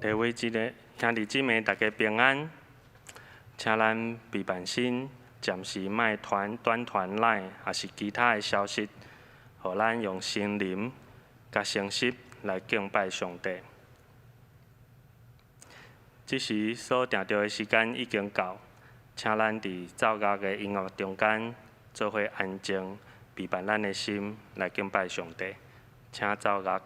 各位這个兄弟姊妹，大家平安。請咱備辦心，暫時莫傳短傳 LINE，抑是其他的消息，予咱用心靈佮誠實來敬拜上帝。這時所定著的時間已經到，請咱佇奏樂的音樂中間，做伙安靜，備辦咱的心來敬拜上帝。請奏樂。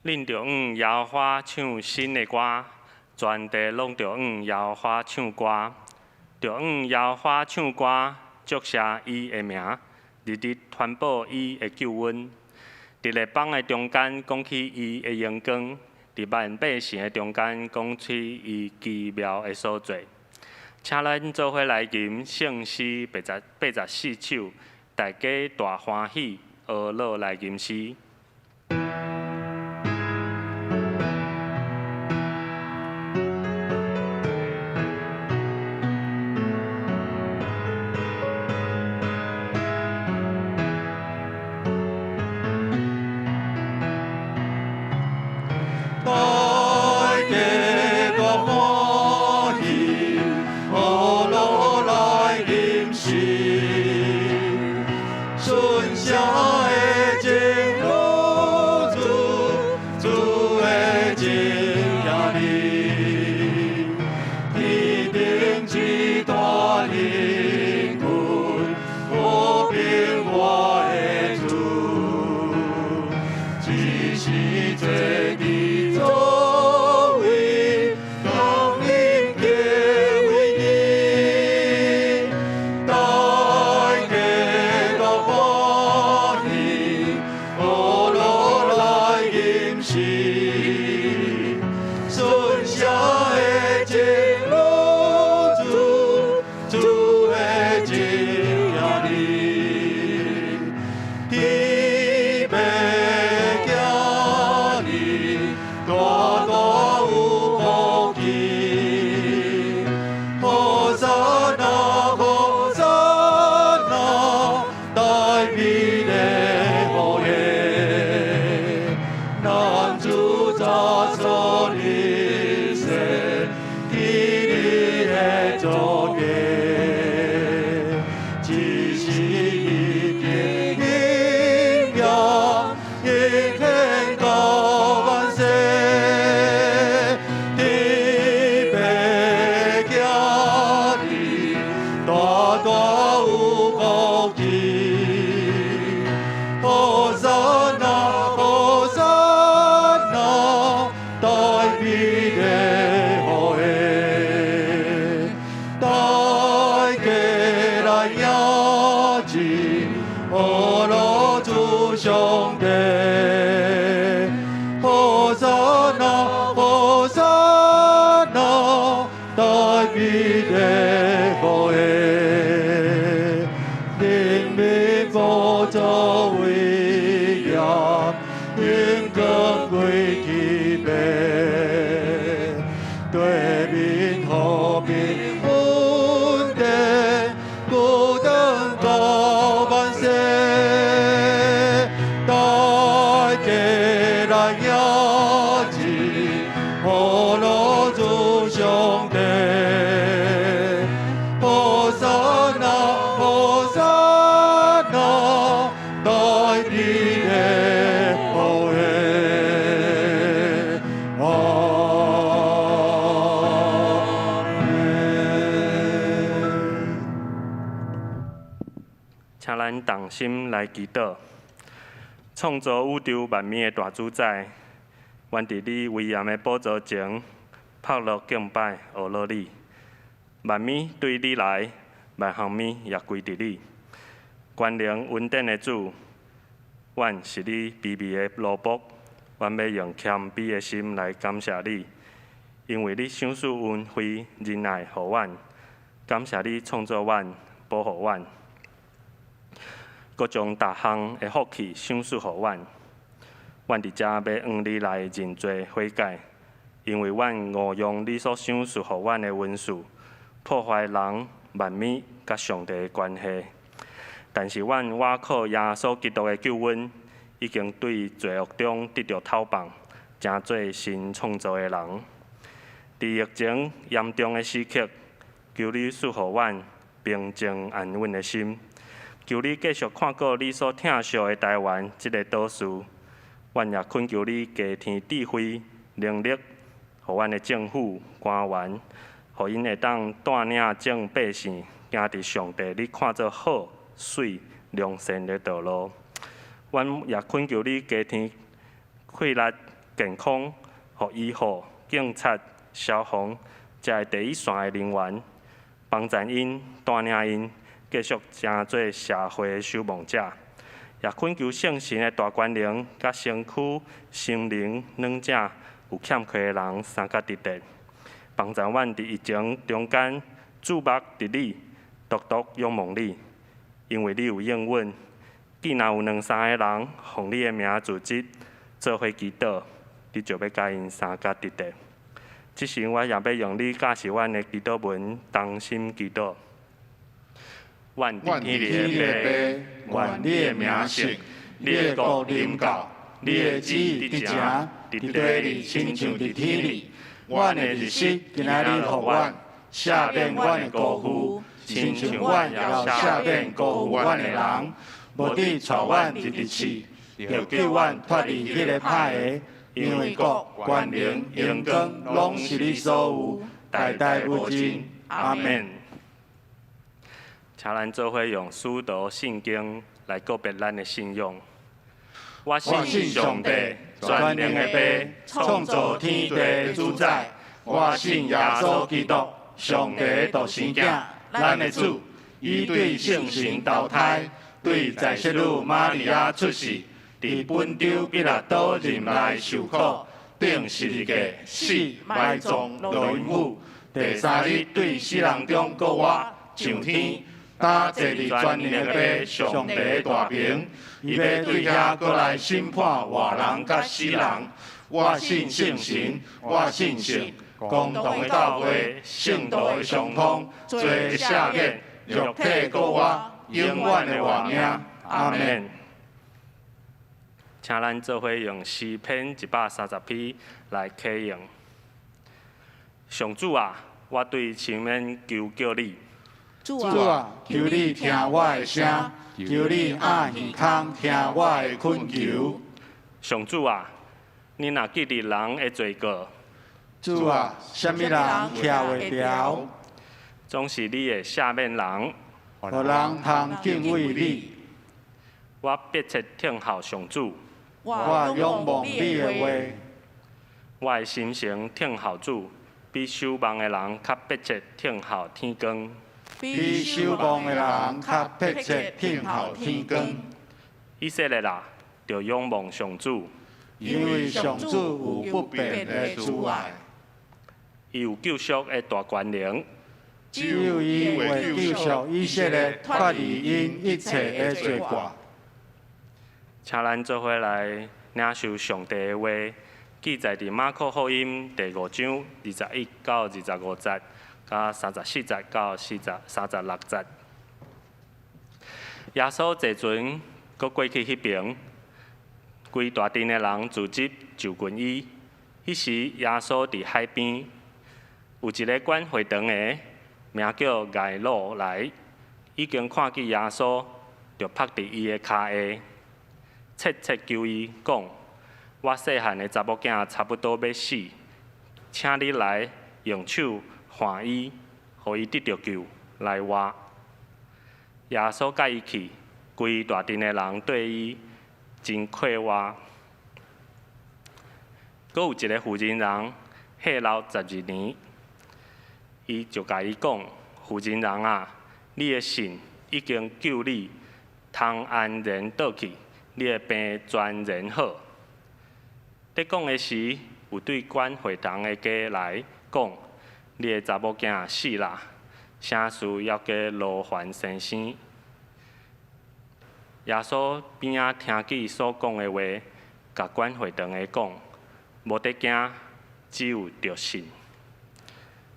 恁著向耶和華唱新的歌，全地攏著向耶和華唱歌，著向耶和華唱歌，祝謝伊的名，日日傳報伊的救恩。佇列邦的中間講起伊的榮光，佇萬百姓的中間講起伊奇妙的所作。請咱做伙來吟聖詩84首，大家大歡喜，呵咾來吟詩。大家大歡喜，呵咾來吟詩，順寫的真如主，主的真行理，天頂之大靈魂，和平我的主，只是做的作為，當人敬畏你，大家大歡喜，呵咾來吟詩，順寫的真如主，主的真行理，天白行里，大大有福氣。和散那，和散那，大衛的後裔，咱主早所立設，天的祖家，只是已經應驗，應現到萬世。天白行里，大大有福氣。和散那，和散那，大衛的後裔，大家來迎接，呵咾主上帝。和散那，和散那，大衛的後裔，人民寶座威嚴，榮光歸天父，對面和平穩定，久長到萬世。請咱同心來祈禱。創造宇宙萬物的大主宰，阮佇你威嚴的寶座前，拍落敬拜，阿羅你。萬物對你來，萬項物也歸佇你。權能恩典的主，阮是你卑微的奴僕，阮欲用謙卑的心來感謝你，因為你賞賜恩惠仁愛予阮，感謝你創造阮，保護阮，閣將逐項的福氣賞賜予阮。阮佇遮欲向你來認罪悔改，因為阮誤用你所賞賜予阮的恩賜，破壞人、萬物佮上帝的關係。但是阮倚靠耶穌基督的救恩，已經對罪惡中得著釋放，成做新創造的人。佇疫情嚴重的時刻，求你賜予阮平靜安穩的心。求你繼續看顧你所疼惜的台灣這个島嶼。阮也懇求你加添智慧、能力，予阮的政府官員，予𪜶會當帶領眾百姓行佇上帝你看做好、媠、良善的道路。阮也懇求你加添氣力、健康，予醫護、警察、消防遮个第一線的人員，幫贊𪜶、帶領𪜶，繼續成做社會的守望者。也懇求聖神的大權能，佮身軀、心靈兩者有欠缺的人相佮得力，幫助阮佇疫情中間注目佇你，獨獨仰望你，因為你有應允。既若有兩三个人奉你的名聚集，做伙祈禱，你就欲佮𪜶相佮得力。這時我也欲用你教示阮的祈禱文，同心祈禱。阮佇天裡的父，願你的名聖，你的國臨到，你的旨意得成，佇地裡親像佇天裡。阮的日食今仔日予阮，赦免阮的辜負，親像阮也赦免辜負阮的人。無得帶阮入去試，著救阮脫離彼个歹的。因為國、權能、榮光，攏是你所有，代代無盡。阿們。請咱做伙用使徒信經來告白咱的信仰。我信上帝，全能的父，創造天地的主宰。我信耶穌基督，上帝的獨生囝，咱的主。伊對聖神投胎，對在聖女瑪利亞出世，佇本丟彼拉多任內受苦，釘十字架，死，埋葬，落陰府。第三日對死人中復活，上天。搭坐佇全能的父上帝的大爿，伊欲對遐閣來審判活人佮死人。我信聖神，我信聖公同的教會，聖徒的相通，罪的赦免，肉體復活，永遠的活命。阿們。請咱做伙用詩篇130篇來啟用。上主啊，我對前面求叫你。主啊，求你聽我的聲，求你掩耳孔聽我的懇求。上主啊，你若記得人的罪過，主啊，啥物人徛會牢？總是你會赦免人，予人通敬畏你。我迫切等候上主。我仰望你的話。我的心誠等候主，比守望的人較迫切等候天光。比守望的人較迫切等候天光。以色列啊，著仰望上主，因為上主有不變的慈愛。伊有救贖的大權能。只有伊會救贖以色列脫離𪜶一切的罪過。請咱做伙來領受上帝的話，記載佇馬可福音第五章21到25節，佮34節到36節。耶穌坐船，閣過去彼爿，規大陣的人聚集就近伊。彼時，耶穌佇海邊，有一个管會堂的，名叫睚魯來，已經看見耶穌，就伏佇伊的跤下，切切求伊講：我細漢的查某囝差不多欲死，請你來用手按伊，予伊得著救來活。耶穌佮伊去，規大陣的人對伊真快活。閣有一个婦人人，血流12年，伊就共伊講：婦人人啊，你的信已經救你，通安然倒去，你的病全然好。咧講的時，有對管會堂的家來講：你的查某囝死啦，啥事猶加勞煩先生？耶穌邊仔聽見所講的話，共管會堂的講：無得驚，只有著信。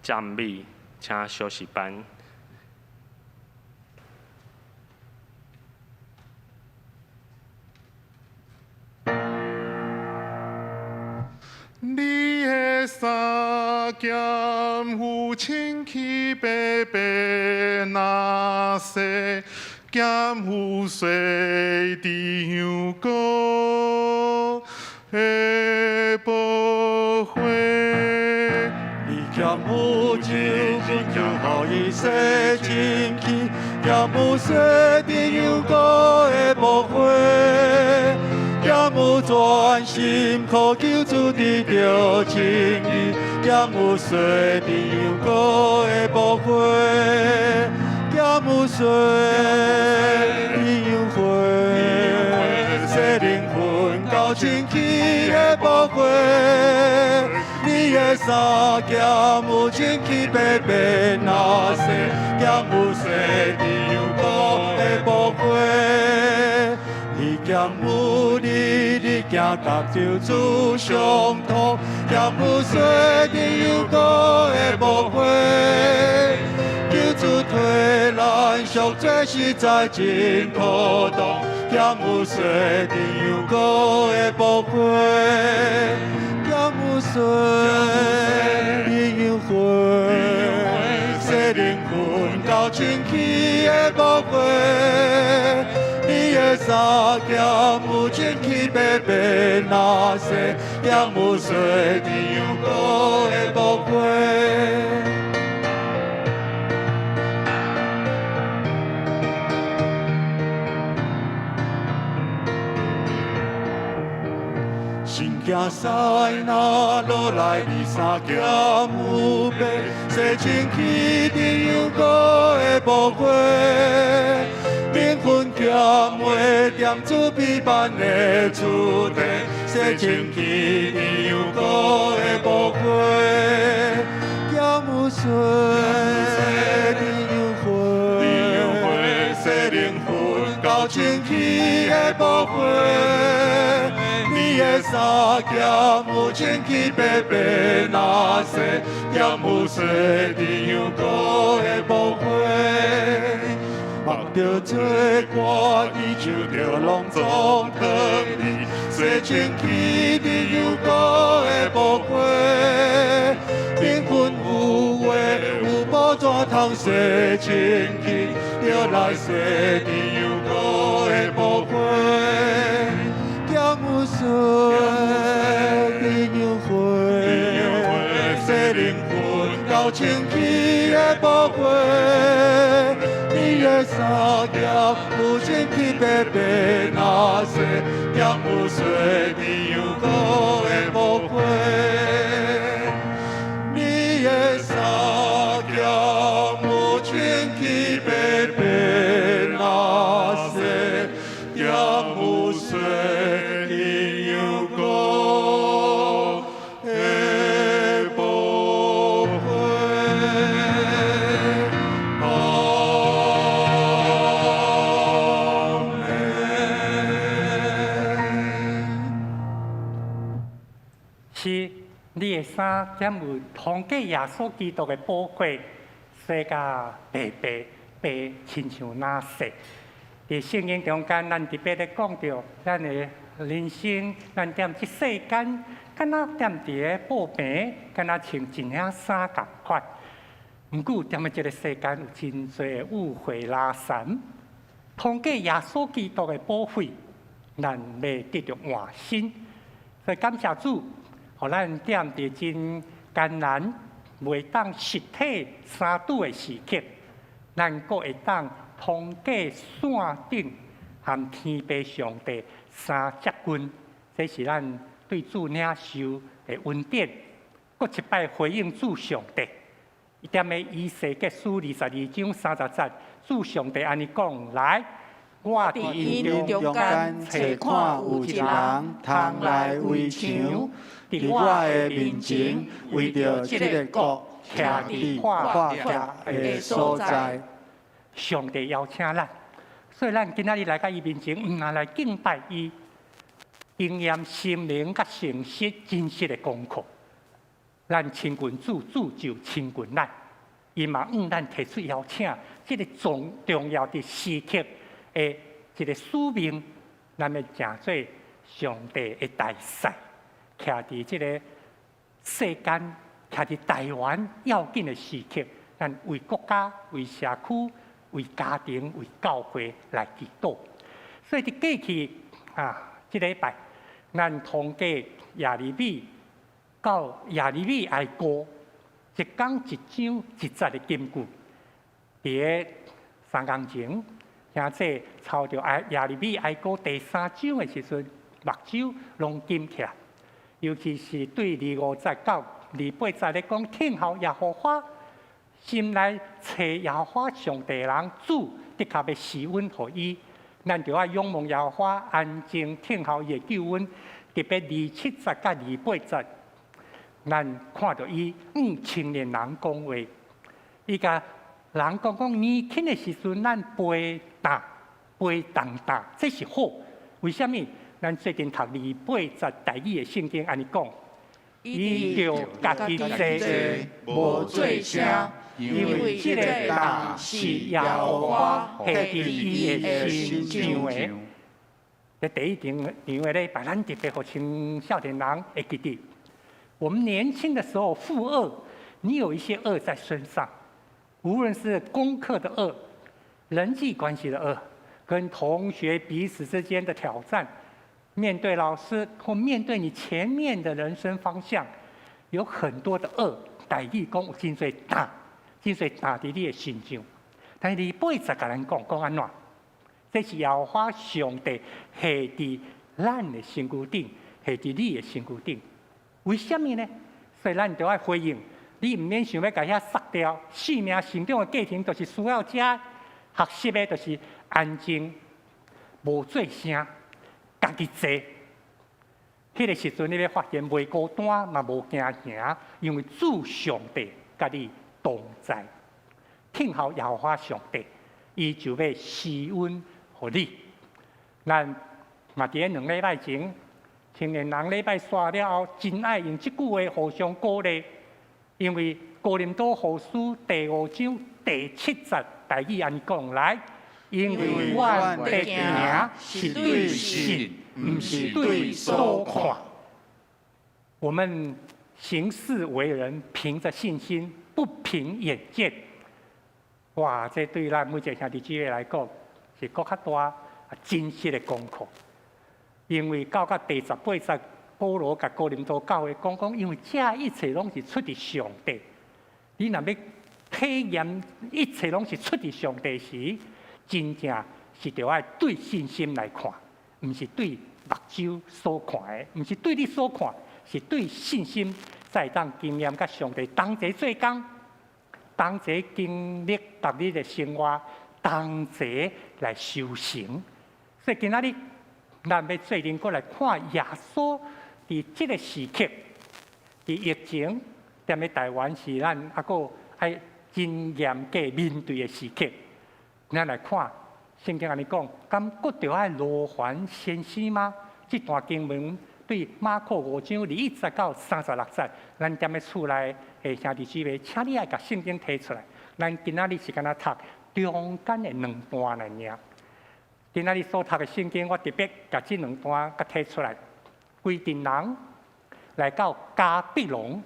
讚美，請小詩班。你的衫儉有清氣白白若洗，儉有洗甜香膏的寶血。你儉有酒分酒，予伊洗清氣，儉有洗甜香膏的寶血。儉有專心苦求主得著稱義，儉有洗甜香膏的寶血，儉有洗甜香血，洗靈魂到清氣的寶血。你的衫儉有清氣白白若洗，儉有洗甜香膏的寶血。你儉有日日行佮救主相通，儉有洗甜香膏的寶血，救主替咱贖罪實在真妥當，儉有洗甜香膏的寶血，儉有洗甜香血，洗靈魂到清氣的寶血。你的衫儉有清氣白白若洗，儉有洗甜香膏的寶血。新行屎若落來，你衫儉有白，洗清氣甜香膏的寶血。靈魂欠袂踮主庇庇的厝地，洗清氣甜香膏的寶血，儉有洗甜香血，洗靈魂到清氣的寶血。你的衫儉有清氣白白若洗，儉有洗甜香膏的寶血。目著做歌，伊就著攏總藏你，洗清氣甜香膏的寶血。靈魂有話有寶怎通洗清氣？著來洗甜香膏的寶血。儉有洗甜香血，洗靈魂到清氣的寶血。你的衫儉有清氣白白若洗，儉有洗甜香膏的寶血。你的衫儉有清氣白白若洗，儉有洗甜香膏的寶血。阿們。是你的衫儉有通過耶穌基督的寶血，洗甲白白白，親像那雪。佇聖經中間，咱特別咧講著咱的人生，咱踮這世間，敢若踮佇个布棚，敢若穿一領衫仝款。毋過踮佇這个世間有真濟的污穢垃圾，通過耶穌基督的寶血，咱欲得著換新。所以感謝主，予咱踮佇真艱難、袂當實體相拄的時刻，咱閣會當通過線頂和天父上帝三接近，這是咱對主領受的恩典。閣一擺回應主上帝，踮咧以西結書22章30節，主上帝按呢講來，我佇𪜶中間揣看有一人通來圍牆，佇我的面前為著這个國徛佇破拆的所在。上帝邀請咱，所以咱今仔日來到伊面前，毋但來敬拜伊，經驗心靈佮誠實真實的功課。咱親近主，主就親近咱。伊嘛向咱提出邀請，這个重重要的時刻的一个使命，咱欲成做上帝的大使，徛佇這个世間，徛佇台灣要緊的時刻，咱為國家、為社區、為家庭、為教會來祈禱。所以佇過去啊，這禮拜，咱通過耶利米到耶利米哀歌，一講一章一節的金句，佇个三工前，兄弟抄著哀耶利米哀歌第三章的時陣，目睭攏金起來，尤其是對25節到28節咧講，聽候耶和華，心內揣耶和華上帝人，主的確欲施恩予伊，咱著愛仰望耶和華，安靜聽候伊的救恩。特別27節佮28節，咱看著伊向青年人講話，伊共人講講年輕的時陣，咱背擔背重擔，這是好。為啥物？咱最近讀28節台語的聖經按呢講，伊著家己坐，無做聲，因為這個擔是耶和華下佇伊的身上的。這第一場場的禮拜，咱特別予青少年人會記得，我們年輕的時候負軛，你有一些軛在身上，無論是功課的軛、人際關係的軛、跟同學彼此之間的挑戰，面對老師或面對你前面的人生方向，有很多的軛，台語講有真濟擔，真濟擔佇你的身上。但是28節共咱講講按怎？這是耶和華上帝下佇咱的身軀頂，下佇你的身軀頂。為啥物呢？所以咱著愛回應，你毋免想欲共遐殺掉。生命成長的過程，就是需要遮學習的，就是安靜、無做聲、家己坐。彼个時陣，你欲發現袂孤單，嘛無驚嚇，因為主上帝佮你同在，聽候耶和華上帝，伊就欲施恩予你。咱嘛佇咧2禮拜前，青年人禮拜煞了後，真愛用這句話互相鼓勵，因為哥林多後書第五章第七節台語按呢講來，因為阮的行是對信，毋是對所看。我們行事為人，憑着信心，不憑眼見。哇！這對咱每一個兄弟姊妹來講，是閣較大真實的功課。因為到甲第18節，保羅共哥林多教會講講，因為這一切攏是出自上帝。你若欲體驗一切攏是出自上帝時，真正是著愛對信心來看，毋是對目睭所看的，毋是對你所看，是對信心才會當經驗佮上帝同齊做工，同齊經歷逐日的生活，同齊來修行。所以今仔日咱欲做陣閣來看耶穌佇這个時刻，佇疫情踮咧台灣是咱猶閣愛真嚴格面對的時刻。咱來看聖經按呢講，敢閣著愛勞煩先生嗎？這段經文對馬可5章21節到36節，咱踮咧厝內的兄弟姊妹，請你愛共聖經提出來。咱今仔日是干焦讀中間的兩段爾爾。今仔日所讀的聖經，我特別共這兩段共提出來。規陣人來到迦百農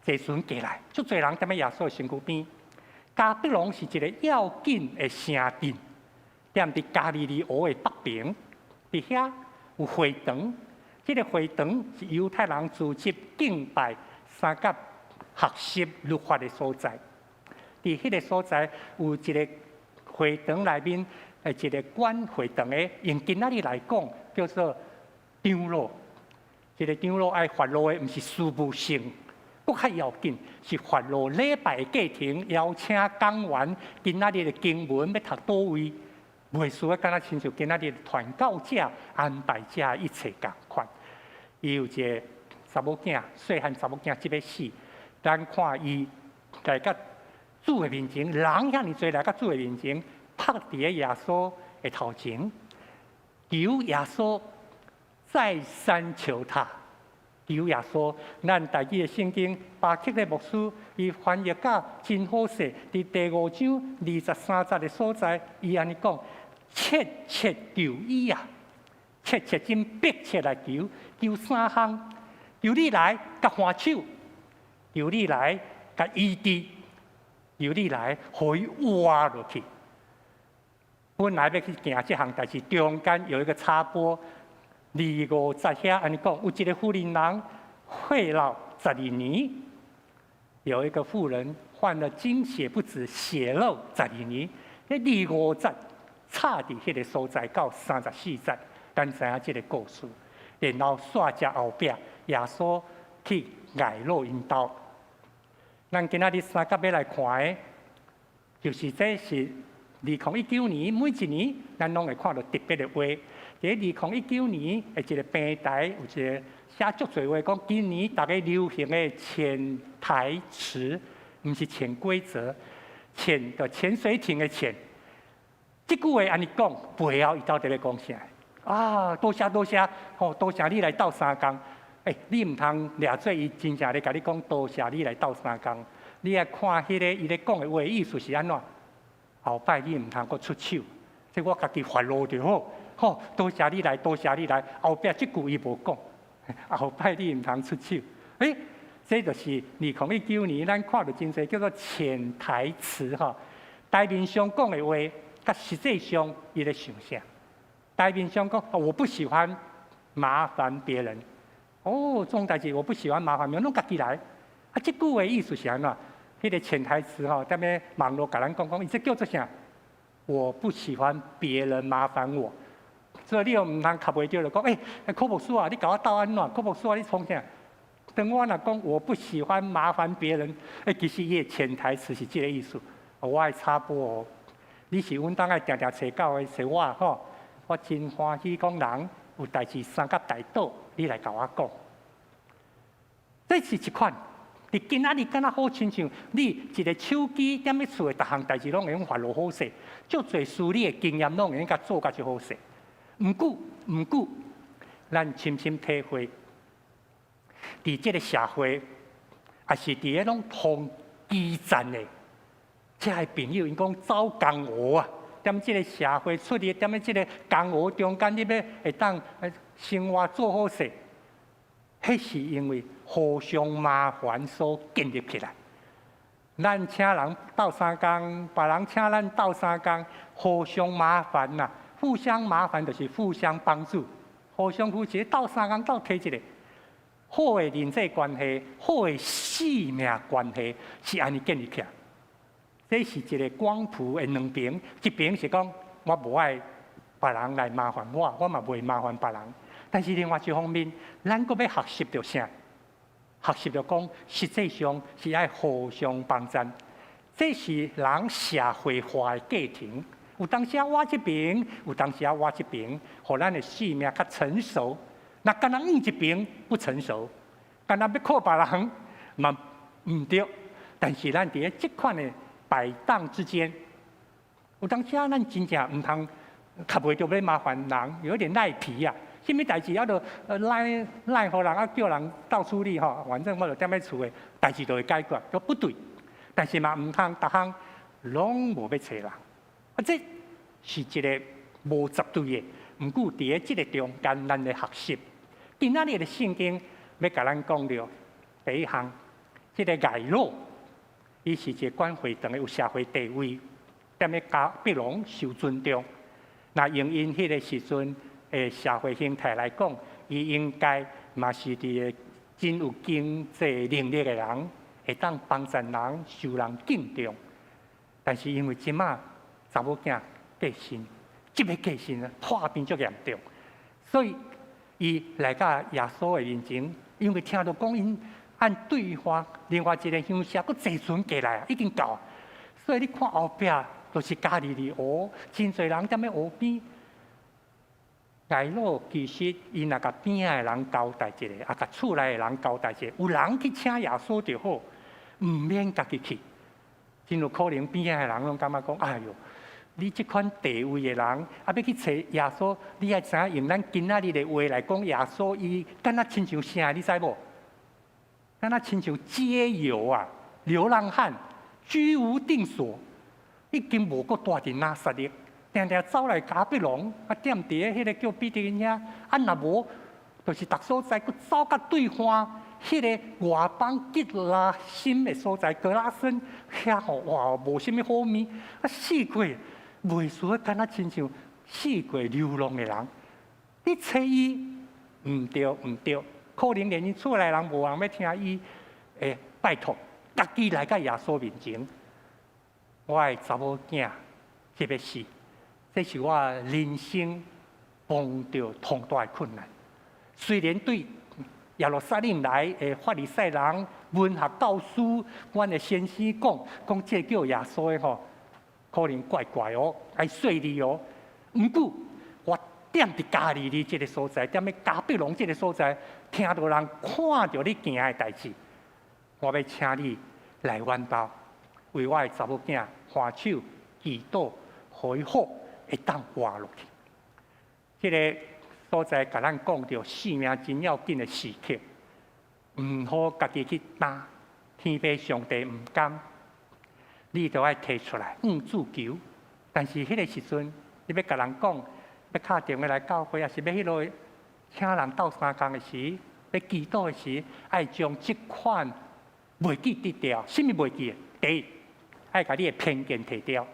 坐船過來，足濟人踮咧耶穌的身軀邊。迦百農是一个要緊的城鎮，踮佇加利利湖的北邊，佇遐有會堂。這个會堂是猶太人組織敬拜、三甲學習律法的所在。佇彼个所在有一个會堂內面一个管會堂的，用今仔日來講叫做長老。這個長老愛發落的，毋是事務性，閣較要緊是發落禮拜過程，邀請講員，今仔日的經文欲讀佗位，袂輸的敢若親像今仔日傳教者安排者一切仝款。伊有一个查某囝，細漢查某囝這欲死，咱看伊來佮主的面前，人遐爾濟來佮主的面前，趴佇咧耶穌的頭前，求耶穌再三求他，求耶穌。咱台語的聖經巴克的牧師，伊翻譯甲真好勢，佇第五章二十三節的所在，伊按呢講：切切求伊啊，切切真迫切來求，求三項，求你來共還手，求你來共醫治，求你來予伊活落去。本來欲去行這項代誌，中間有一個插播。二五節遐按呢講，有一個婦人人血漏十二年，有一個婦人患了經血不止，血漏十二年。這二五節插佇彼個所在到三十四節，咱知影這個故事。然後煞遮後壁，耶穌去睚魯𪜶兜。咱今仔日三甲欲來看的，就是這是2019年，每一年咱攏會看著特別的話。佇2019年的一個平台，有一個寫足濟話，講今年逐家流行的潛台詞，毋是潛規則，潛就潛水艇的潛。這句話按呢講，背後伊到底咧講啥？啊，多謝多謝，吼，多謝你來鬥相共。欸，你毋通掠做伊真正咧共你講多謝你來鬥相共。你愛看彼個伊咧講的話意思是按怎？後擺你毋通閣出手，這我家己發落就好。吼，多謝你來，多謝你來。後壁這句伊無講，後擺你毋通出手。欸，這就是2019年咱看著真濟叫做潛台詞吼。台面上講的話，佮實際上伊咧想啥？台面上講，我不喜歡麻煩別人。哦，這種代誌我不喜歡麻煩別人，攏家己來。啊，這句話意思是按怎？彼個潛台詞吼，踮咧網路共咱講講，伊這叫做啥？我不喜歡別人麻煩我。所以你又毋通磕袂著，就講，欸，柯牧師啊，你共我鬥按怎？柯牧師啊，你創啥？當我若講我不喜歡麻煩別人，欸，其實伊的潛台詞是這個意思。我愛插播哦，你是阮當愛定定揣教會揣我吼，我真歡喜講人有代誌三甲代禱，你來共我講。這是一款。佇今仔日敢若好親像你一个手機踮咧厝的，逐項代誌攏會用發落好勢，足濟事你的經驗攏會用共做甲足好勢。毋過，毋過，咱深深體會，佇這个社會，抑是佇彼種同基層的這个朋友，𪜶講走江湖啊，踮這个社會出入，踮咧這个江湖中間，你欲會當生活做好勢，彼是因為互相麻煩所建立起來。咱請人鬥相共，別人請咱鬥相共，互相麻煩呐。互相麻煩就是互相幫助，互相扶持，鬥相共鬥提一个好的人際關係，好的性命關係是按呢建立起來。這是一個光譜的兩邊，一邊是講我無愛別人來麻煩我，我嘛袂麻煩別人。但是另外一方面，咱閣欲學習著啥？學習著講，實際上是愛互相幫贊。這是人社會化的過程。有當時我這邊，有當時我這邊，予咱的性命較成熟。若干焦阮一邊不成熟，干焦欲靠別人嘛毋對。但是咱佇咧這款的擺盪之間，有當時咱真正毋通較袂著欲麻煩人，有點賴皮啊。啥物代誌啊，就賴賴予人啊，叫人鬥處理吼。反正我就踮咧厝的，代誌就會解決，都不對。但是嘛，毋通逐項攏無欲揣人。啊，這是一个無絕對的。毋過佇咧這个中間，咱咧學習。今仔日的聖經欲共咱講著第一項，這个睚魯，伊是一个管會堂的有社會地位，踮咧迦百農受尊重。若用𪜶彼个時陣的社會形態來講，伊應該嘛是佇個真有經濟能力的人，會當幫助人、受人敬重。但是因為這馬查某囝過身，這个個性啊，破病足嚴重，所以伊來到耶穌的面前，因為聽著講𪜶按對岸，另外一个鄉社閣坐船過來啊，已經到。所以你看後壁就是加利利湖，真濟人踮咧湖邊。睚魯其實伊若共邊仔的人交代一下，啊，共厝內的人交代一下，有人去請耶穌就好，毋免家己去。真有可能邊仔的人攏感覺講：哎喲，你這款地位的人，啊，欲去揣耶穌，你愛知影用咱今仔日的話來講，耶穌伊敢若親像啥？你知無？敢若親像街遊啊，流浪漢，居無定所，已經無閣蹛佇拿撒勒，定定走來迦百農，啊，踮佇咧彼个叫彼得遐，啊，若無，就是逐所在，閣走到對岸，彼个外邦吉拉森的所在，格拉森遐吼，哇，無啥物好物，啊，四界袂輸，敢若親像四界流浪的人，你揣伊毋對毋對，可能連𪜶厝內人無人欲聽伊，欸，拜託，家己來到耶穌面前，我的查某囝這欲死，這是我人生碰著上大的困難。雖然對耶路撒冷來的法利賽人、文學教師，阮的先生講，講這叫耶穌的吼，可能怪怪哦，愛稅吏哦。毋過我踮佇加利利這个所在，踮咧迦百農這个所在，聽著人看著你行的代誌，我欲請你來阮兜，為我的查某囝還手祈禱，予伊好會當活落去。這个所在共咱講著性命真要緊的時刻，毋好家己去擔，天父上帝毋甘，你著愛提出來，向主求。但是彼个時陣，你欲共人講，欲敲電話來教會，抑是欲彼落請人鬥相共的時，欲祈禱的時，愛將這款袂記得掉。啥物袂記？第一，愛共你的偏見提掉。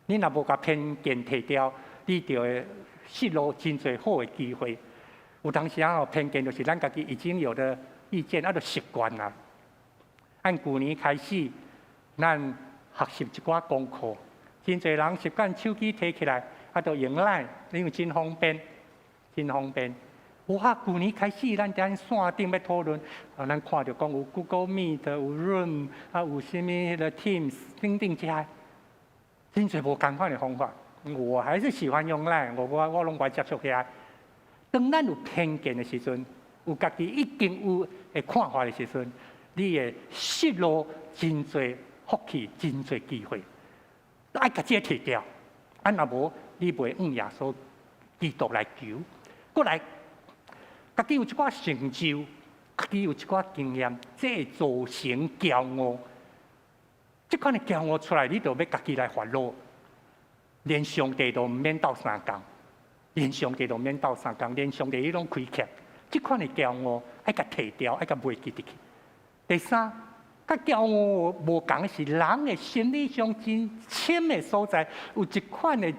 你若無共偏見提掉，你就會失落真濟好的機會。有當時啊，偏見就是咱家己已經有的意見，啊，就習慣啦。按舊年開始，咱學習一寡功課，真濟人習慣手機提起來，啊，就用 LINE，因為真方便，真方便。哇！舊年開始，咱佇線頂欲討論，啊，咱看著講有 Google Meet、有 Zoom，啊，有啥物彼个 Teams 等等這些，真濟無仝款的方法。我還是喜歡用 LINE，我攏無愛接觸遐。當咱有偏見的時陣，有家己已經有的看法的時陣，你會失落真濟福氣、真濟機會。愛共這个提掉，啊，若無你袂向耶穌基督來求。過來，家己有一寡成就，家己有一寡經驗，這會造成驕傲。這款的驕傲出來，你就欲家己來煩惱，連上帝都毋免鬥相共，連上帝都毋免鬥相共，連上帝伊攏虧欠。這款的驕傲愛共提掉，愛共袂記得去。第三，佮驕傲無仝的是人的心理上真深的所在，有一款的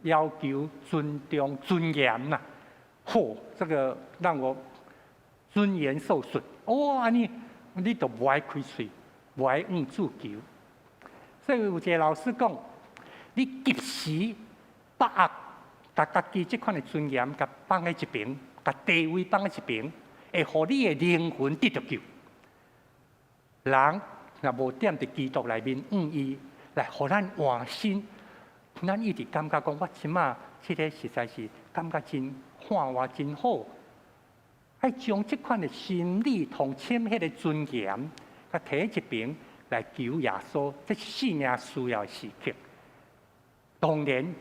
要求尊重尊嚴呐。嚯，這個讓我尊嚴受損。哦，按呢你就無愛開喙，無愛向主求。所以有一个老師講，你及時把握，共家己這款的尊嚴，共放佇一邊，共地位放佇一邊，會予你的靈魂得著救。人若無踮佇基督內面，向伊來予咱換新，咱一直感覺講，我這馬這个實在是感覺真快活，真好。愛將這款的心理同深彼个尊嚴，共提一邊來求耶穌，這是性命需要的時刻。當然，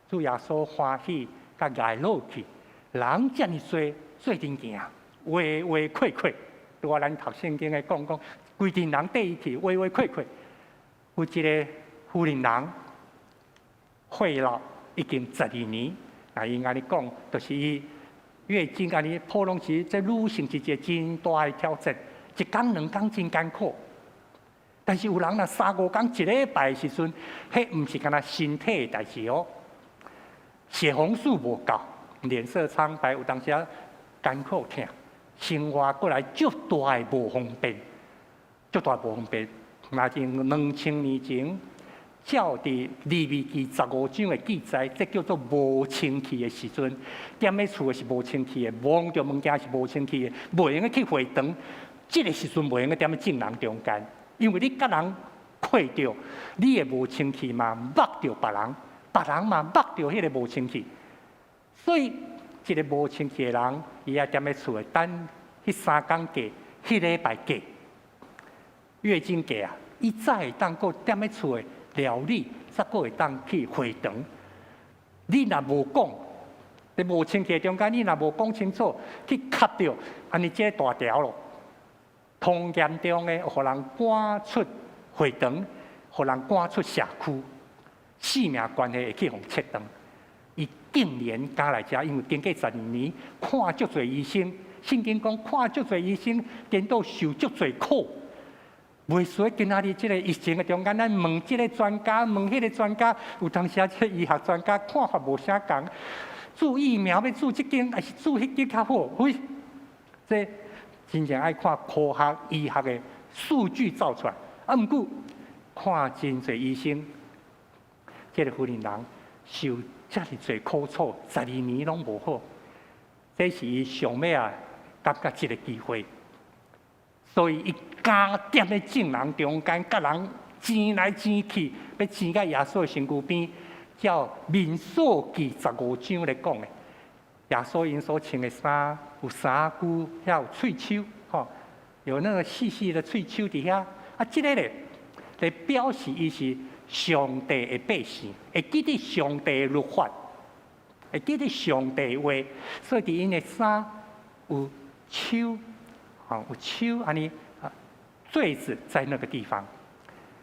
主耶穌歡喜共睚魯去，人遮爾濟做陣行，畫畫闊闊。拄仔咱讀聖經的講講，規陣人綴伊去，畫畫闊闊。有一个婦人人血漏已經12年，啊，伊按呢講，就是伊月經按呢普通時，這女性是一個真大的挑戰，一工兩工真艱苦。但是有人若三五工一禮拜的時陣，彼毋是干焦身體的代誌哦。血紅素無夠，臉色蒼白，有當時仔艱苦疼，生活過來足大的無方便，足大無方便。若是2000年前，照佇利未記十五章的記載，這叫做無清氣的時陣，踮咧厝的是無清氣的，摸著物件是無清氣的，袂用得去會堂。這个時陣袂用得踮咧眾人中間，因為你佮人會著，你的無清氣嘛，抹著別人，別人嘛抹著彼个無清氣。所以，一个無清氣的人，伊愛踮咧厝的等彼三工過，彼禮拜過，月經過啊，伊才會當閣踮咧厝的料理，才閣會當去會堂。你若無講，佇無清氣的中間，你若無講清楚，去磕著，按呢這大條咯。通嚴重的，予人趕出會堂，予人趕出社區，性命關係會去予切斷。伊竟然敢來遮，因為經過十二年，看足濟醫生，聖經講看足濟醫生，顛倒受足濟苦。袂輸今仔日這个疫情的中間，咱問這个專家，問彼个專家，有當時啊，這个醫學專家看法無啥仝，注疫苗欲注這間，還是注彼間較好？喂，這真正愛看科學醫學的數據走出來。啊，毋過看真濟醫生，這个婦人人受遮爾濟苦楚，十二年攏無好，這是伊上尾啊，感覺這个機會。所以伊敢踮咧眾人中間，佮人爭來爭去，欲爭到耶穌的身軀邊，照民數記十五章咧講的，耶穌𪜶所穿的衫有衫龜，遐有喙鬚，吼，有那個細細的喙鬚佇遐。啊，這个咧，咧表示伊是上帝的百姓，會記得上帝的律法，會記得上帝的話，所以佇𪜶的衫有鬚。啊，有鬚按呢啊，墜子在那個地方。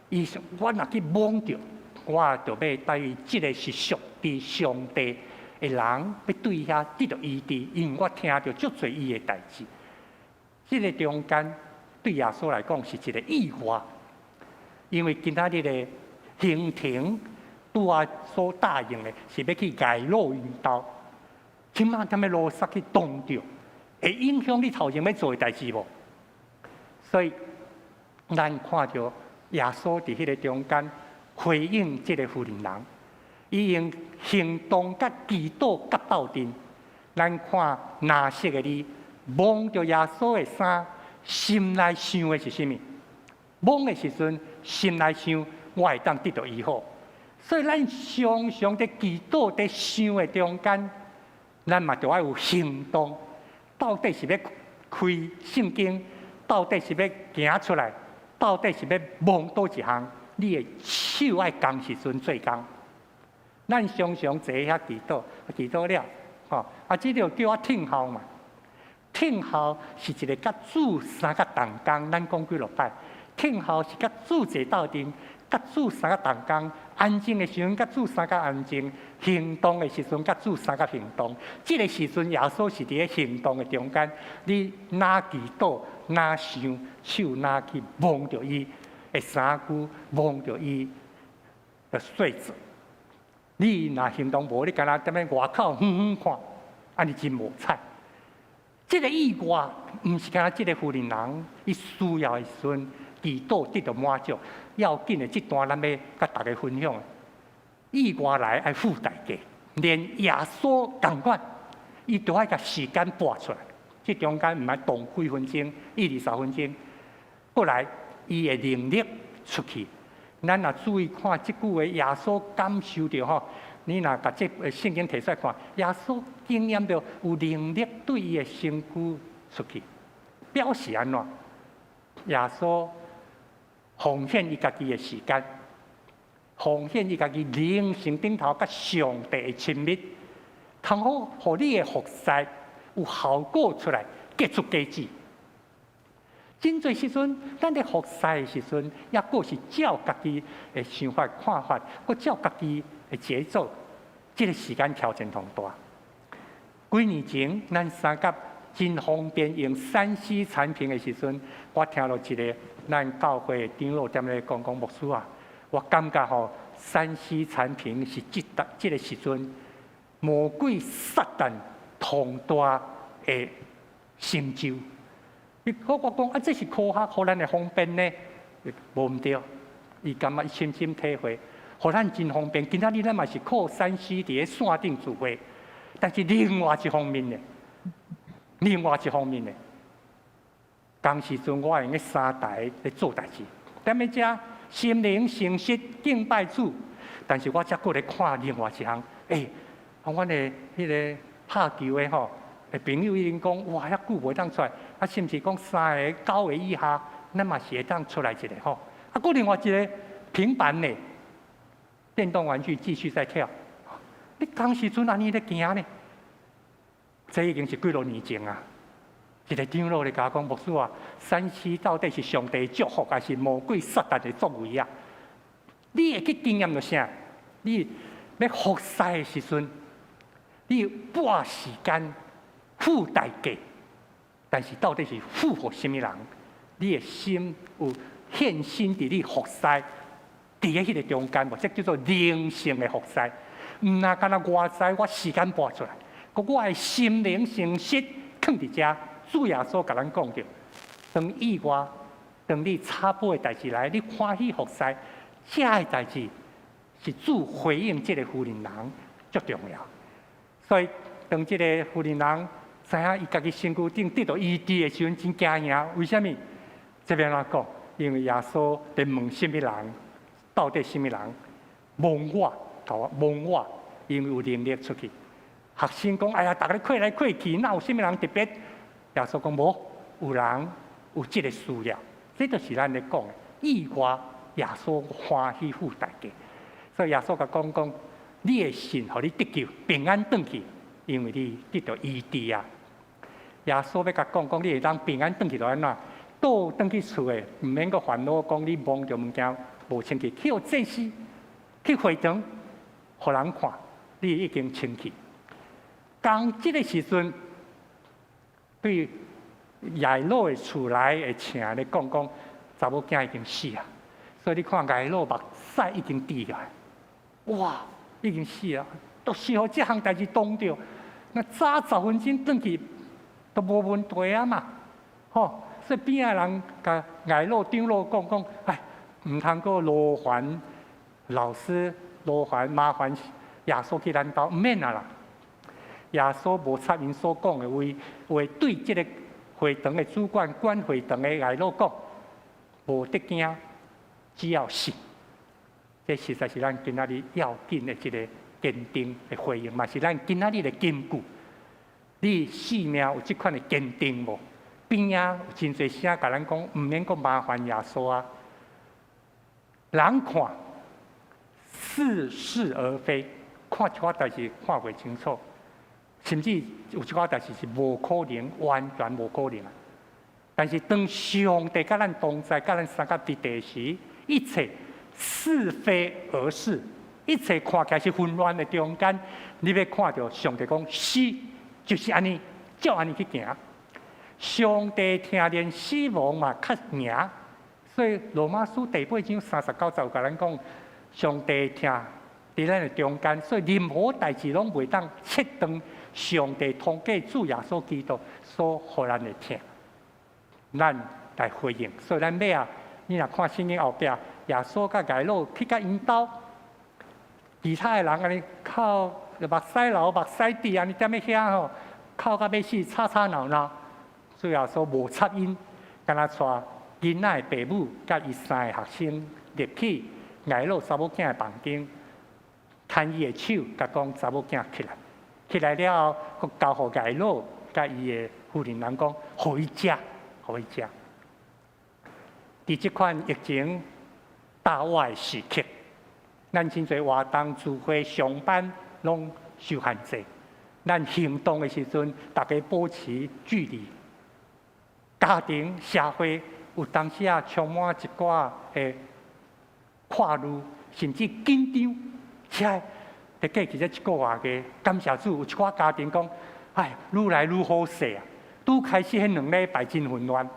伊想，我若去摸著，我就欲等於這个是屬佇上帝的人，欲對遐得著醫治，因為我聽著足濟伊的代誌。這个中間對耶穌來講是一個意外，因為今仔日的行程拄仔所答應的是欲去睚魯𪜶兜，這馬踮咧路煞去動著。會影響你頭前欲做的代誌無？所以，咱看著耶穌佇彼个中間回應這個婦人人，伊用行動佮祈禱佮鬥陣。咱看藍色的字，摸著耶穌的衫，心內想的是啥物？摸的時陣，心內想，我會當得著醫好。所以咱常常佇祈禱、佇想的中間，咱嘛著愛有行動。到底是欲開聖經，到底是欲行出來，到底是欲摸佗一項？你的手愛仝時陣做工。咱常常坐遐祈禱，祈禱了，吼，啊，這就叫我聽候嘛。聽候是一个佮主相佮同工，咱講幾落擺。聽候是佮主坐鬥陣，佮主相佮同工。安靜的時陣，佮主相佮安靜；行動的時陣，佮主相佮行動。這个時陣，耶穌是佇咧行動的中間。你若祈禱，若想，手若去摸著伊的衫褲，摸著伊的穗子。你若行動無，你干焦踮咧外口遠遠看，按呢真無彩。這个意外，毋是干焦這个婦人人，伊需要的時陣，祈禱得著滿足。要緊的這段，咱欲佮大家分享。意外來愛付代價，連耶穌仝款，伊都愛共時間撥出來。這中間毋愛動幾分鐘，一二三分鐘。過來，伊的能力出去。咱若注意看這句話，耶穌感受著吼，你若共這个聖經提出來看，耶穌經驗著有能力對伊的身軀出去，表示按怎？耶穌奉獻伊家己的時間，奉獻伊家己靈性頂頭佮上帝的親密，通好予你的服侍有效果出來，結出果子。真濟時陣，咱佇服侍的時陣，抑閣是照家己的想法、看法，閣照家己的節奏，這个時間挑戰上大。幾年前，咱三甲真方便用3C 產品的時陣，我聽著一个咱教會的長老踮咧講講牧師啊，我感覺吼，3C 產品是這搭這个時陣魔鬼撒旦上大的成就。我講啊，這是科學予咱的方便呢，無毋對。伊感覺深深體會，予予咱真方便。今仔日咱嘛是靠3C佇咧線頂聚會，但是另外一方面呢，另外一方面呢，仝時陣我會用三台咧做代誌，踮咧遮心靈誠實敬拜主，但是我才閣咧看另外一項，欸，阮的彼个拍球的吼，朋友已經講，哇，遐久袂當出來，啊，甚至講三个、九個以下，咱嘛是會當出來一个吼。啊，閣另外一個平板呢，電動玩具繼續在跳。你仝時陣按呢咧行呢？這已經是幾落年前啊！一個長老咧共我講，牧師啊，3C 到底是上帝祝福，還是魔鬼撒旦的作為啊？你會去經驗著啥？你欲服侍的時陣，你撥時間付代價，但是到底是付予啥物人？你的心有獻身佇你服侍，佇咧彼個中間無？這叫做靈性的服侍。毋若干焦我知我時間撥出來，閣我的心靈誠實囥佇遮。主耶穌共咱講著，當意外，當你插播的代誌來，你歡喜服侍，這个代誌是主回應這个婦人人足重要。所以當這个婦人人知影伊家己身軀頂得著醫治的時陣，真驚訝。為啥物？這欲按怎講？因為耶穌佇問啥物人，到底啥物人？摸我，共我摸我，因為有能力出去。學生講：哎呀，逐家看來看去，哪有啥物人特別？耶穌講無，有人有這个需要，這就是咱咧講的意外。耶穌歡喜付代價，所以耶穌共講講，你的信予你得救，平安轉去，因為你得著醫治啊。耶穌欲共講講，你會當平安轉去就按怎？倒轉去厝的，毋免閣煩惱，講你摸著物件無清氣，去予祭司去會堂，予人看，你已經清氣。仝這个時陣，對睚魯的厝內的請咧講講，查某囝已經死啊！所以你看睚魯目屎已經滴落來，哇，已經死啊！都是予這項代誌擋著，若早10分鐘轉去都無問題啊嘛，吼！所以邊仔人共睚魯長老講講，哎，毋通閣勞煩老師，勞煩麻煩耶穌去咱兜，毋免啊啦。耶穌無插𪜶所講的話，話對這个會堂的主管管會堂的睚魯講，無得驚，只要信。這實在是咱今仔日要緊的一个堅定的回應，嘛是咱今仔日的金句。你生命有這款的堅定無？邊仔有真濟聲共咱講，毋免閣麻煩耶穌啊。人看似是而非，看一寡代誌看袂清楚。甚至有一寡代誌是無可能，完全無可能啊！但是當上帝佮咱同在，佮咱相佮佇地時，一切似非而是，一切看起來是混亂的中間，你欲看著上帝講是，就是按呢，照按呢去行。上帝疼連死亡嘛較贏，所以羅馬書第八章39節有共咱講，上帝疼佇咱的中間，所以任何代誌攏袂當切斷上帝通過主耶穌基督所予咱的疼，咱來回應。所以咱尾仔，你若看聖經後壁，耶穌佮睚魯去佮𪜶兜，其他的人按呢哭目屎流目屎滴按呢踮咧遐吼，哭甲欲死，吵吵鬧鬧。主耶穌無插𪜶，干焦帶囡仔的爸母佮伊三个學生入去睚魯查某囝的房間，牽伊的手，共講查某囝起來。起來了後，閣交予睚魯佮伊的婦人人講，予伊食，予伊食。佇這款疫情大倚的時刻，咱真濟活動、聚會、上班攏受限制。咱行動的時陣，逐家保持距離。家庭、社會有當時仔充滿一寡的顧慮，甚至緊張。遮佇過去這一個月，感謝主，有一寡家庭講，哎，愈來愈好勢啊！拄開始彼兩禮拜真混亂，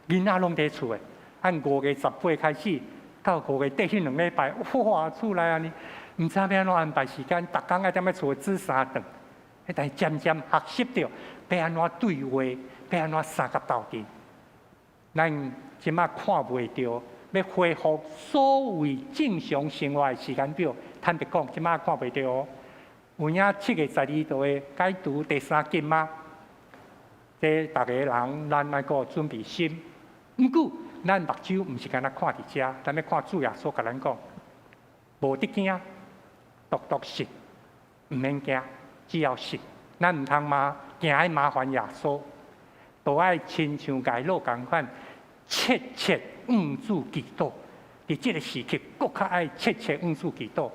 囡仔攏佇厝的。按5月18開始，到5月底彼兩禮拜，哇，厝內按呢，毋知欲按怎安排時間，逐工愛踮咧厝煮三頓。但是漸漸學習著欲按怎對話，欲按怎相佮鬥陣。咱這馬看袂著欲恢復所謂正常生活的時間表，坦白講，這馬看袂著哦。有影7月12就會解除第三級嗎？這逐个人咱愛閣準備心。毋過，咱目睭毋是干焦看佇遮，咱欲看主耶穌共咱講，無得驚，獨獨信，毋免驚，只要信。咱毋通嘛驚愛麻煩耶穌，都愛親像睚魯仝款，切切向主祈禱。佇這个時刻，閣較愛切切向主祈禱。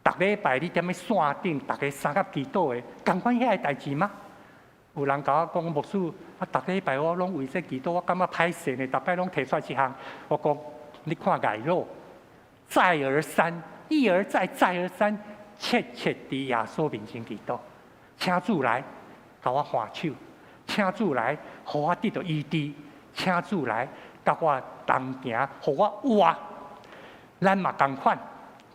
逐禮拜你踮咧線頂，逐家相佮祈禱的，仝款遐个代誌嗎？有人共我講，牧師啊，逐禮拜我攏為這祈禱，我感覺歹勢呢，逐擺攏提出來一項。我講，你看睚魯，再而三，一而再，再而三，切切佇耶穌面前祈禱，請主來，共我換手，請主來，予我得著醫治，請主來，共我同行，予我活。咱嘛仝款，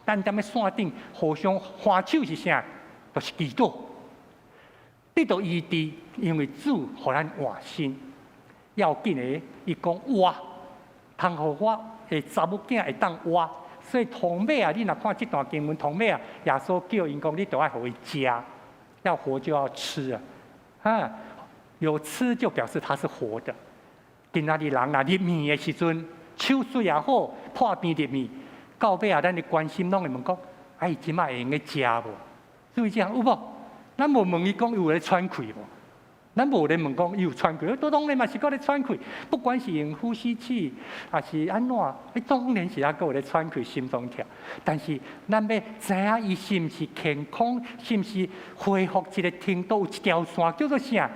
咱踮咧線頂互相換手是啥？就是祈禱。得著醫治，因為主予咱換身。要緊的，伊講活，通予我的查某囝會當活。所以頭尾啊，你若看這段經文，頭尾啊，耶穌叫𪜶講，你著愛予伊食，要活就要吃啊，啊，有吃就表示他是活的。今仔日人若入院的時陣，手術也好，破病入院，到尾啊，咱的關心攏會問講，啊，伊這馬會用得食無？注意這樣有無？咱無問伊講有咧喘氣無？咱無咧問講伊有喘氣，都當然嘛是閣咧喘氣。不管是用呼吸器，抑是按怎，伊當然是猶閣有咧喘氣，心臟跳。但是咱欲知影伊是毋是健康，是毋是恢復一个程度，有一條線叫做啥？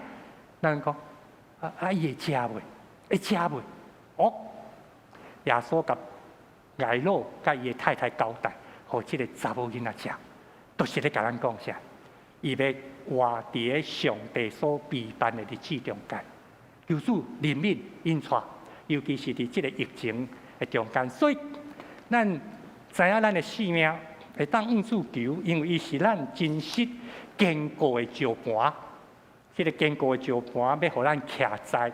咱講啊啊，伊會食袂？會食袂？哦，耶穌共睚魯佮伊的太太交代，予這个查某囡仔食，都是咧共咱講啥？伊欲活佇咧上帝所備辦的日子中間，求主憐憫𪜶帶，尤其是佇這个疫情的中間，所以咱知影咱的性命會當向主求，因為伊是咱真實堅固的石盤。這个堅固的石盤欲予咱徛在。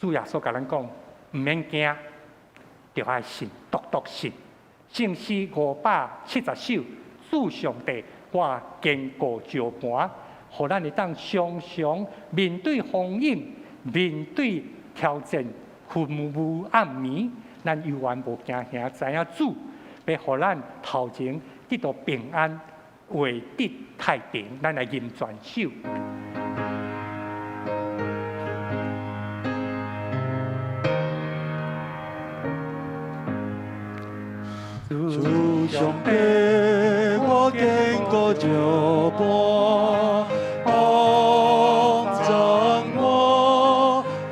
主耶穌共咱講，毋免驚，著愛信，獨獨信。聖詩570首，主上帝，我堅固石盤，予咱會當常常面對風湧，面對挑戰，昏霧暗暝，咱猶原無驚嚇，知影主欲予咱頭前得著平安，活得太平，咱來吟全首。主上帝，我堅固石盤，幫助我，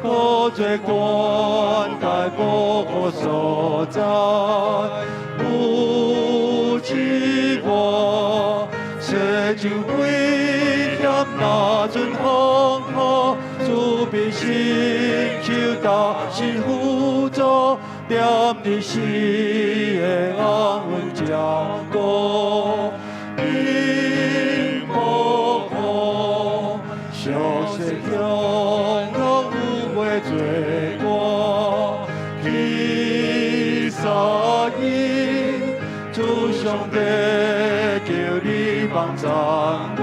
閣做關鍵保護所在，有一我，世上危險若陣風雨，主必伸手搭身輔助。踮你死的安穩照顧，永無苦，俗世中攏有話做歌，去撒應，主上帝求你幫助我，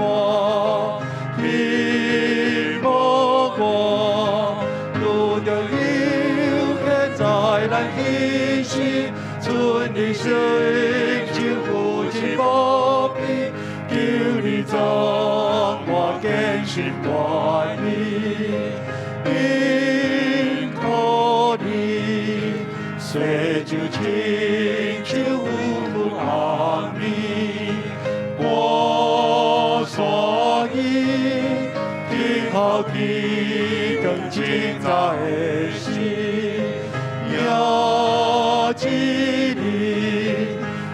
希望我拄著在難彼時，剩你聖手扶持無變，求你贈我堅心願意，因靠你，世上親像烏雲暗暝，我所以聽候天光清早的時。也一日，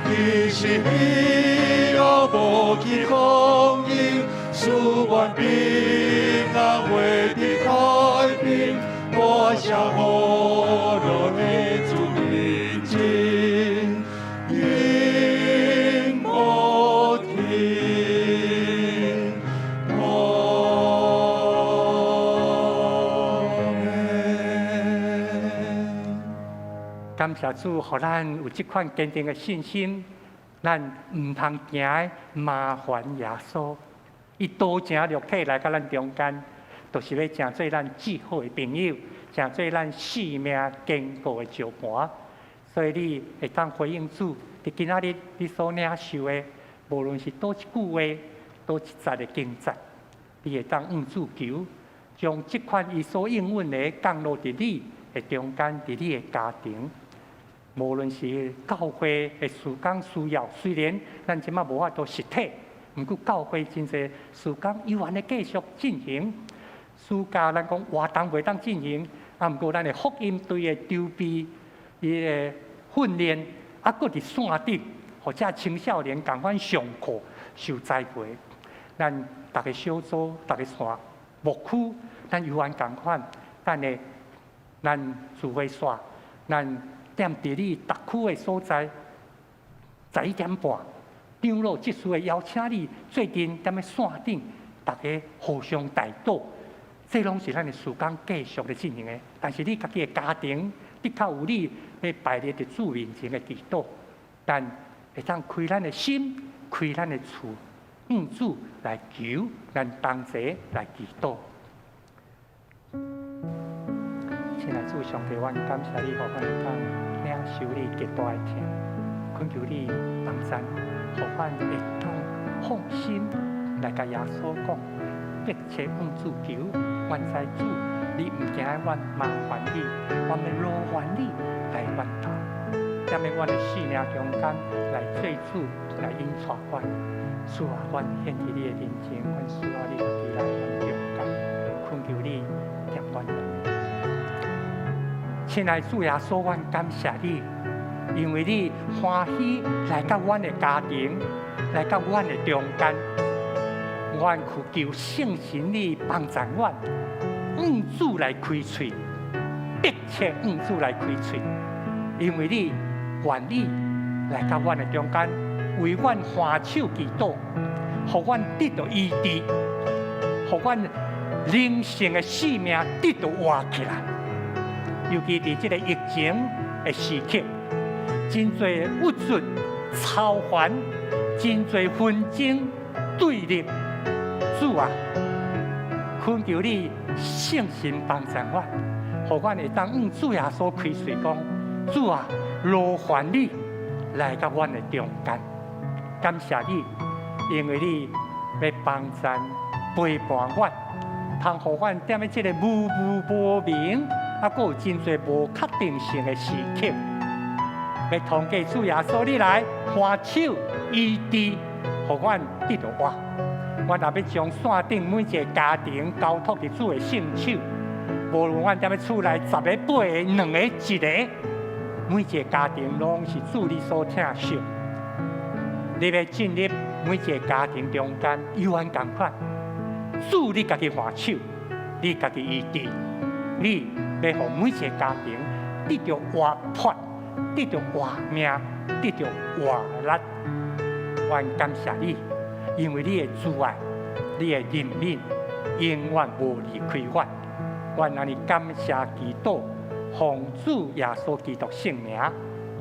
其實以後無期風雨，誓願平安活佇太平，我謝好樂的主面前，永無停。阿門。感感謝主，予咱有這款堅定的信心，咱毋通驚麻煩耶穌。伊道成肉體來到咱中間，就是欲成做咱至好的朋友，成做咱性命堅固的石盤。所以你會當回應主，佇今仔日你所領受的，無論是佗一句話，佗一節的經節，你會當向主求，將這款伊所應允的降落佇你的中間，佇你的家庭。無論是教會的事工需要，雖然咱這馬無法度實體，毋過教會真濟事工猶原咧繼續進行。暑假咱講活動袂當進行，啊，毋過咱的福音隊的籌備，伊的訓練，啊，閣佇線頂，予遮青少年仝款上課受栽培。咱逐个小組、逐个線牧區，咱猶原仝款，等下咱聚會煞，咱踮佇你逐區的所在，11點半，長老執事會邀請你，做陣踮咧線頂，逐家互相代禱，這攏是咱的事工繼續咧進行的。但是你家己的家庭，的確有你欲擺佇主面前的祈禱，咱會當開咱的心，開咱的厝，向主來求，咱同齊來祈禱。親愛主上帝，阮感謝你，予阮會當領受你極大的疼，懇求你幫贊，予阮會當放心來共耶穌講，迫切向主求，阮知主，你毋驚阮麻煩你，阮欲勞煩你來阮兜，踮咧阮的性命中間來做主，來引帶阮。主啊，阮獻佇你的面前，阮需要你家己來阮中間，懇求你踮阮。親愛主耶穌，阮感謝你，因為你歡喜來到阮的家庭，來到阮的中間，阮懇求聖神你幫助阮，向主來開喙，迫切向主來開喙，因為你願意來到阮的中間，為阮還手祈禱，予阮得著醫治，予阮靈性的生命得著活起來。尤其佇這个疫情的時刻，真濟鬱卒、操煩，真濟紛爭、對立。主啊，懇求你聖神幫助阮，予阮會當向主耶穌開喙講：主啊，勞煩你來到阮的中間，感謝你，因為你欲幫贊陪伴阮，通予阮踮咧這个模糊無明，啊，閣有真濟無確定性的時刻，欲通過主耶穌你來還手醫治，予阮得著活。阮也欲將線頂每一个家庭交託佇主的聖手，無論阮踮咧厝內十个、八个、兩个、一个，每一个家庭攏是主你所疼惜。你欲進入每一个家庭中間，猶原仝款，主你家己還手，你家己醫治，你欲予每一个家庭得著活潑，得著活命，得著活力。阮感謝你，因為你的慈愛，你的憐憫，永遠無離開阮。阮按呢感謝祈禱，奉主耶穌基督聖名，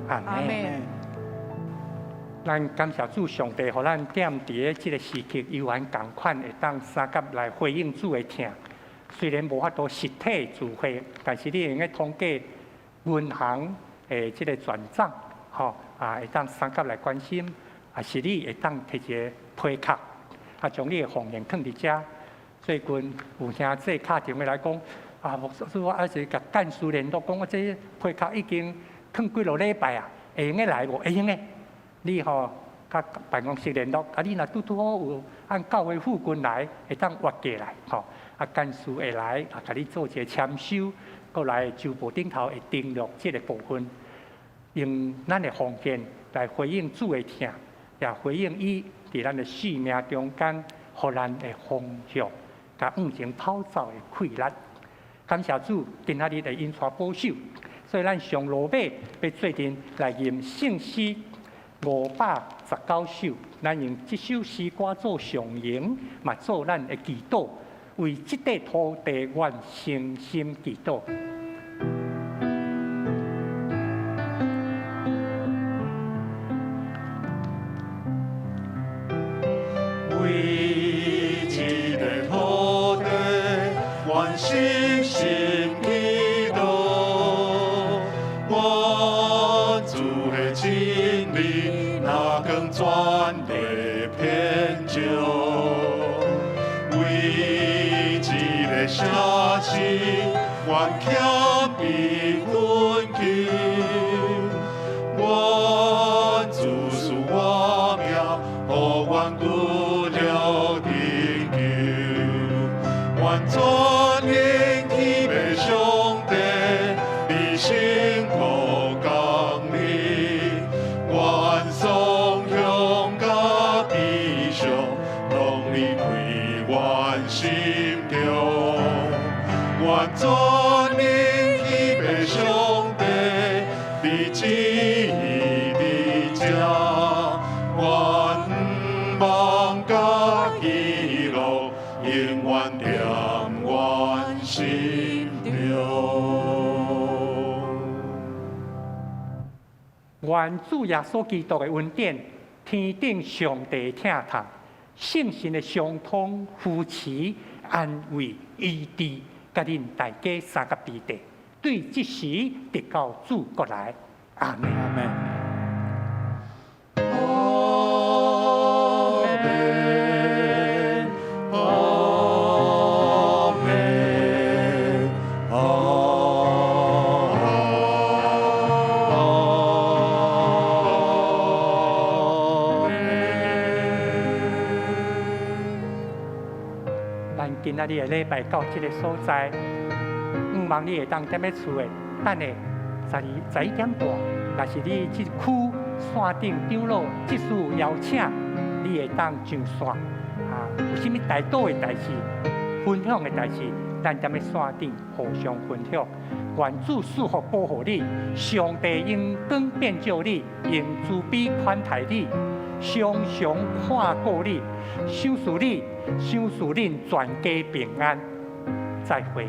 阿門。咱感謝主上帝，予咱踮佇這个時刻，猶原仝款會當相佮來回應主的疼。雖然無法度實體聚會，但是你會用通過銀行的這个轉帳，吼啊，會當相佮來關心，抑是你會當提一个批卡，啊，將你的奉獻囥佇遮。最近有兄弟敲電話來講，啊，牧師，我猶是共幹事聯絡講，我這批卡已經囥幾落禮拜啊，會用得來無？會用的。你吼佮辦公室聯絡，啊，你若拄拄好有按教會附近來，會當約過來，吼，啊，幹事會來啊，共你做一个簽收，閣來周報頂頭會登錄這个部分，用咱的奉獻來回應主的疼，也回應伊佇咱的生命中間，予咱的方向，共向前跑走的氣力。感謝主，今仔日的引帶保守，所以咱上落尾欲做陣來吟聖詩519首，咱用這首詩歌做上引，嘛做咱的祈禱，為這塊土地，阮誠心祈禱。為這个土地，願信心祈禱，願主的真理，若光全地遍照。為這个城市，願謙卑懇求，願主賜我命，予阮骨力恆久。願全能天父上帝，佇聖徒降臨，願頌響佮悲傷，攏離開阮心中。願全能天父上帝，佇旨意佇這，願望佮喜樂，永遠踮阮心中。願主耶穌基督的恩典，天頂上帝疼痛，聖神的相通、扶持、安慰、醫治，佮恁大家相佮彼得，對這時直到主閣來。阿門。阿門。阿門，阿門，阿門。咱今仔日的禮拜到這个所在，向望你會當踮咧厝的，等下11點半，若是你這區山頂長老執事邀請，你會當上線啊，有啥物代禱的代誌、分享的代誌，咱踮咧線頂互相分享。願主賜福保護你，上帝用光遍照你，用慈悲寬待你，常常看顧你，賞賜你，賞賜恁全家平安。再會。